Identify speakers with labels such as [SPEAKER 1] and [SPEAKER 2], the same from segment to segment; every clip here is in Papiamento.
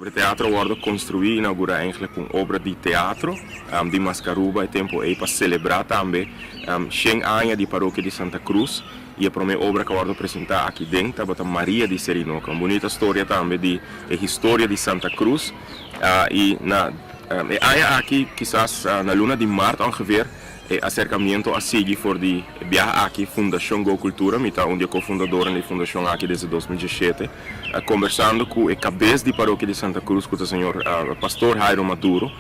[SPEAKER 1] E teatro a wordo construi y inaugura eigenlijk un obra di teatro di Mascaruba e tempo ey pa celebra tambe 100 aña di Parokia di Santa Cruz y e prome obra cu a wordo presenta aki den tabata Maria di Serinoca, un bunita storia tambe di e historia di Santa Cruz. Y na e aña aki, kisas na luna di maart ongeveer, e acercamiento a sigui for di biaha aki Fundacion Go Cultura, mi ta un di e cofundadornan di e fundacion aki desde 2017, conversando cu e cabes di Parokia di Santa Cruz cu ta señor Pastor Jairo Maduro.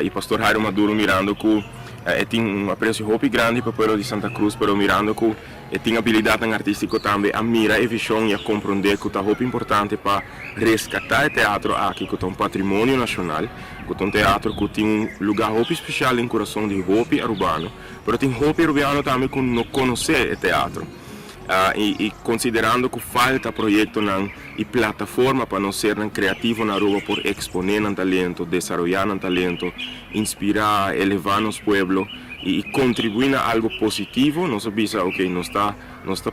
[SPEAKER 1] Y Pastor Jairo Maduro, mirando cu e tin un aprecio hopi grandi pa pueblo di Santa Cruz, pero mirando cu e tin habilidadnan artistico tambe, a mira e vision y a comprende cu ta hopi importante pa rescata e teatro aki, cu ta un patrimonio nacional, cu ta un teatro cu tin un lugar hopi special den curason di hopi Arubano, pero tin hopi Arubiano tambe cu no conoce e teatro. Y considerando cu falta proyectonan y plataforma pa nos sernan creativo na Aruba por expone nan talento, desaroya nan talento, inspira, eleva nos pueblo y contribui na algo positivo, nos a bisa, ok, nos ta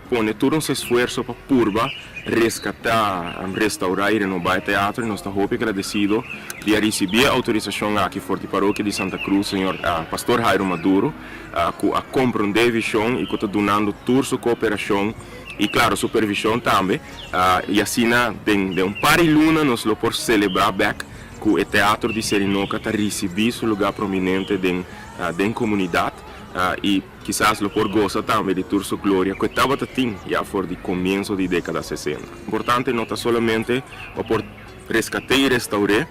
[SPEAKER 1] pone tur nos esfuerso pa purba rescata, restaura y renoba e teatro y nos ta hopi agradecido di a ricibi e autorisacion aki for di Parokia di Santa Cruz, señor Pastor Jairo Maduro, cu a comprende e vision y cu ta dunando tur su cooperacion y, claro, supervision tambe. Y asina den un par di luna nos lo por celebra bek cu e teatro di Serinoca ta ricibi su lugar prominente den comunidad y kisas lo por goza tambe di tur su gloria cu e tabata tin ya for di comienzo di decada 60. Importante no ta solamente pa por rescata y restaura,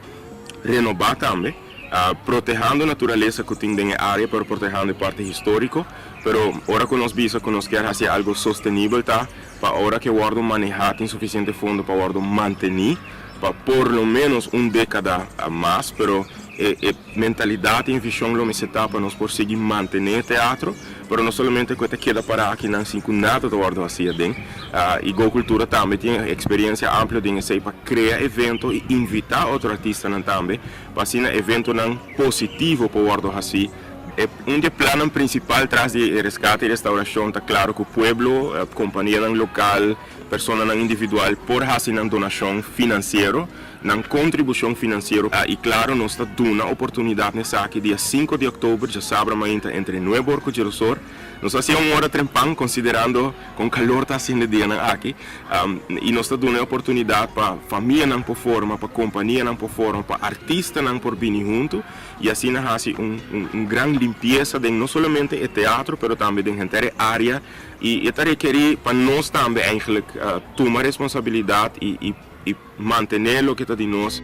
[SPEAKER 1] renoba tambe, protehando naturalesa cu tin den e area, pero protehando e parti historico. Pero ora cu nos bisa cu nos kier haci algo sostenibel, ta pa ora cu wordo maneha tin suficiente fondo pa wordo manteni pa por lo menos un decada mas, pero e mentalidad y vision lo mester ta pa nos por sigui mantene teatro, pero no solamente cu ta keda para aki nan sin cu nada ta wordo haci aden. Y Go Cultura tambe tin experiencia amplio den esey pa crea evento y invita otro artistanan tambe pa asina eventonan positivo pa wordo haci. Un di e plannan principal tras di rescate y restauracion ta, claro, cu pueblo, companianan local, personanan individual por haci nan donacion financiero, nan contribucion financiero. Y claro, nos ta duna oportunidad n'esaki dia 5 di october, diasabra mainta entre 9 or cu 10 or. Nos ta haci un ora trempan, considerando con calor ta haciendo dianan aki, y nos ta duna oportunidad pa famianan por forma, pa companianan por forma, pa artistanan por bini hunto y asina haci un gran limpieza den no solamente e teatro, pero tambe den henter e area. Y ta rekeri pa nos tambe eigenlijk tuma responsabilidad y mantene loke ta di nos.